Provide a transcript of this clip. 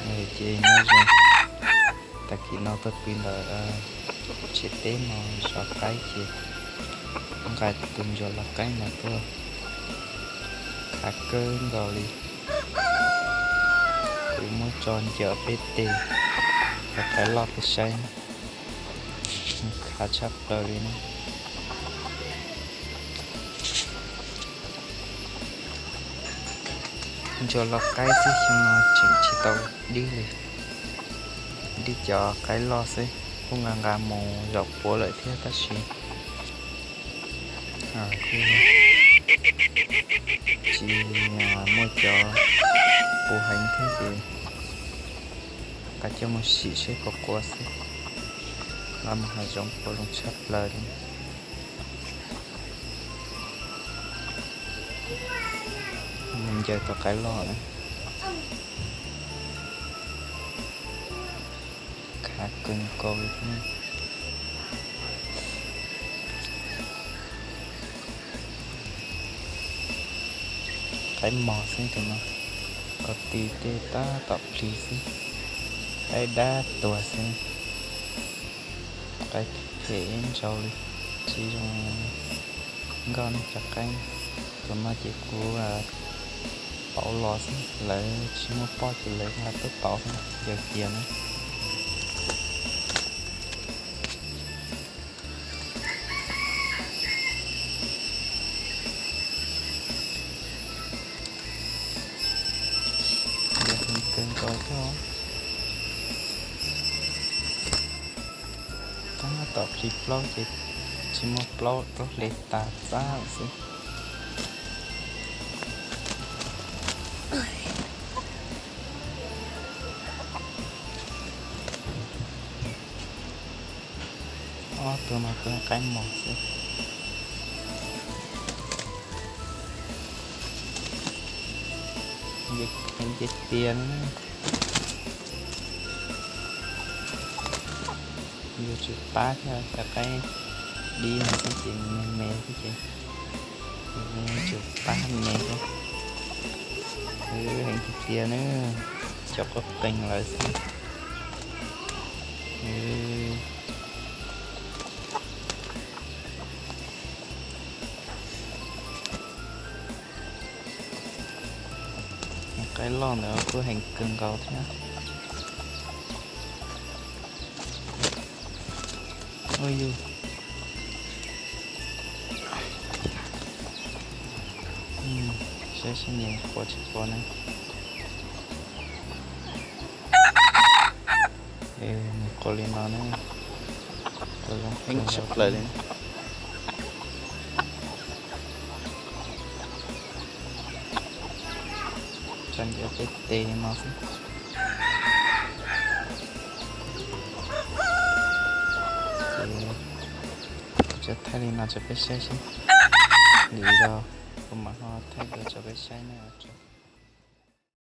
Ces nyob zoo, tag kis no tuaj pw ntawm tsev teb no zov qaib ces nqa tus ntsuag lau qaib no tuaj khav kawg nkaus li. Kuv muab tso ncaws peb tes, cov qaib loj peb saib, khav tshaj plaws li na. Ntsuag lau qaib xwb xyoo no tseem tsis tau dib li, dib cov qaib loj xwb, kuj nqa nqa mus zaum puav lawm thiab tab sis kuj tsis muaj cov puv heev thiab ces nqa coj mus sim seb puas qua xwb. Nqa mus hav zoov qua zoo tshaj plaws li. Ncaws tau qaib loj na, khav kawg nkaus li thiab. Qaib mos xwb tus no, ko tw tej tab tom plig xwb, qaib dab tuag xwb. Qaib phem ib ntsau li, tsis zoo nkauj ne cov qaib. Tus no ces kuv pauv los xwb, lawv tsis muaj poj ces lawv nqa tuaj pauv xwb, ncaws cia na. Ncaws heev kawg nkaus thiab. Tab tom plig plaub ces tsis muaj plaub, plaub hle tas txab lawm xwb. Ob tug no kuj qaib mos xwb. Nce tiag li. Yuav tsum pab thiab, cov qaib dib no xwb ces me me xwb ces yuav tsum pab me thiab. Heev tiag tiag na, cov quaj qees lawm xwb. Qaib loj ntawd kuj heev kawg nkaus thiab. Ua yus, saib seb nws qua tsis qua na. Nws qua li no na, qua zoo heev tshaj plaws li. Tso ncaws peb tes no xwb. Ces kuv tsuas thaij li no rau peb saib xwb, lwm zaus kuv mam ho thaij dua rau peb saib na.